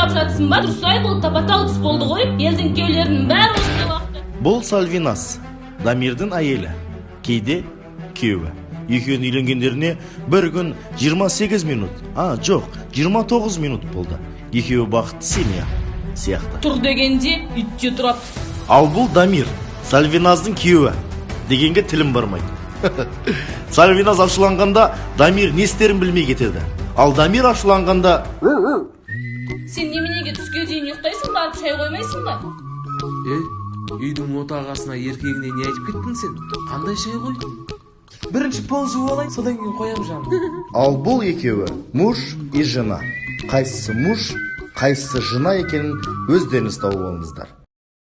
Ұйықтап жатсың ба? Тұрсай, бұл тапа-тал түс болды ғой. Елдің күйеулерінің бәрі осындай уақытта. Бұл Сальвиназ, Дамирдің әйелі, кейде күйеуі. Екеуінің үйленгендеріне бір күн 28 минут, а жоқ, 29 минут болды. Екеуі бақытты семья сияқты. Тұр дегенде итте тұрады. Ал бұл Дамир, Сальвиназдың күйеуі дегенге тілім бармайды. Сальвиназ ашуланғанда, Дамир не істерін білмей кетеді. Ал Дамир ашуланғанда Сен неменеге түске дейін ұйықтайсың? Барып шай қоймайсың ба? Ей, үйдің отағасына, еркегіне не айтып кеттің сен? Қандай шай ғой? Бірінші пол жуып алайын, содан кейін қоямын, жаным. Ал бұл екеуі муж и жена. Қайсысы муж, қайсысы жена екенін өздеріңіз тауып алыңыздар.